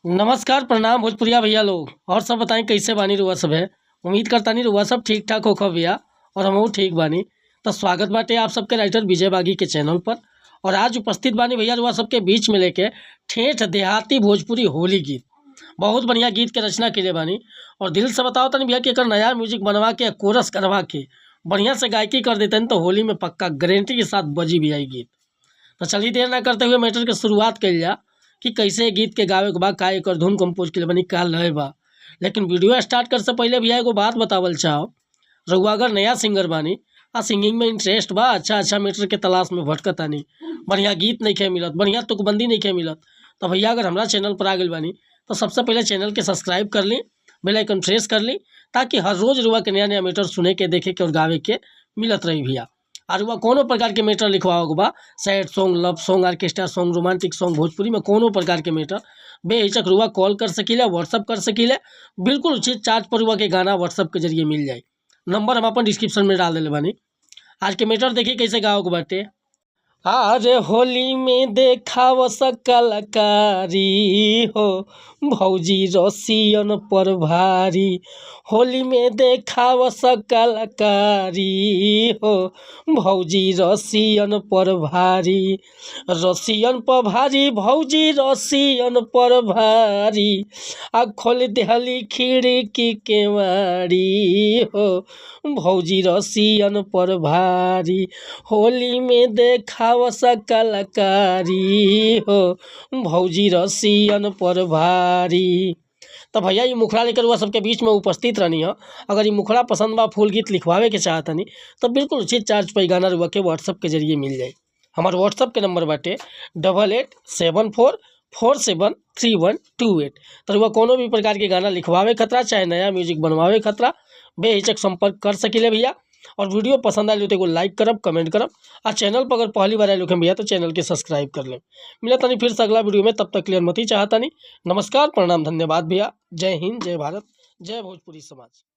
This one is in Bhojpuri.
नमस्कार, प्रणाम भोजपुरिया भैया लोग। और सब बताई कैसे बानी रुआ सब है। उम्मीद करतानी रुआ सब ठीक ठाक होखब भैया और हमहू ठीक बानी। तो स्वागत बाटे आप सबके राइटर विजय बागी के चैनल पर। और आज उपस्थित बानी भैया रुआ सबके बीच में लेके ठेठ देहाती भोजपुरी होली गीत, बहुत बढ़िया गीत के रचना के लिए बानी। और दिल से बताओ तनी भैया कि एकर नया म्यूजिक बनवा के कोरस करवा के बढ़िया से गायकी कर देतन तो होली में पक्का गारंटी के साथ बजी भी आई गीत। तो चलिए देर ना करते हुए मैटर के शुरुआत कइल जा कि कैसे गीत के गावे के बा, का एकर धुन कंपोज के बनी, का लय बा। लेकिन वीडियो स्टार्ट कर से पहले भैया एगो बात बतावल चाहो, रउआ अगर नया सिंगर बानी आ सिंगिंग में इंटरेस्ट बा, अच्छा अच्छा मैटर के तलाश में भटकतानी, बढ़िया गीत नइखे मिलत, बढ़िया तुकबंदी नइखे मिलत, तो भैया अगर हमरा चैनल पर आ गइल बानी तो सबसे पहले चैनल के सब्सक्राइब कर ली, बेल आइकन प्रेस कर ली, ताकि हर रोज़ रुआ के नया नया मैटर सुने के, देखे के और गावे के मिलत रही भैया। और रुआ कोनो प्रकार के मैटर लिखवावे के बा, sad song, love song, orchestra song, romantic song, Bhojpuri में कोनो प्रकार के मैटर बेहिचक रुआ कॉल कर सकीले, व्हाट्सअप कर सकीले, बिल्कुल उचित चार्ज पर रुआ के गाना व्हाट्सअप के जरिए मिल जाई। नंबर हम अपन डिस्क्रिप्शन में डाल देले बानी। आज के मैटर देखिए कैसे गावे के बाटे। अरे होली में देखाव कलाकारी हो भौजी रसियन पर भारी, होली में देखाव कलाकारी हो भौजी रसियन पर भारी, रसियन पर भारी भौजी रसियन पर भारी, आ खोल देहली खिड़की केवाड़ी हो भौजी रसियन पर भारी, होली में देखाव कलाकारी हो भौजी रसियन पर भारी। तो भैया ये मुखड़ा लेकर वह सबके बीच में उपस्थित रहनी है। अगर ये मुखड़ा पसंद बा, फुल गीत लिखवावे के चाहतनी तो बिल्कुल उचित चार्ज पर गाना रुआ के व्हाट्सअप के जरिए मिल जाए। हमार व्हाट्सअप के नंबर बाटे 8874473128। तो रुआ कोनो भी प्रकार के गाना लिखवावे खतरा चाहे नया म्यूजिक बनवावे खतरा बेहिचक संपर्क कर सकीले भैया। और वीडियो पसंद आयल तो एगो लाइक करब, कमेंट करब, आ चैनल पर अगर पहली बार आयल भैया तो चैनल के सब्सक्राइब कर लेब। मिलत तनी फिर से अगला वीडियो में, तब तक के लिए अनुमति चाहतानी। नमस्कार, प्रणाम, धन्यवाद भैया। जय हिंद, जय भारत, जय भोजपुरी समाज।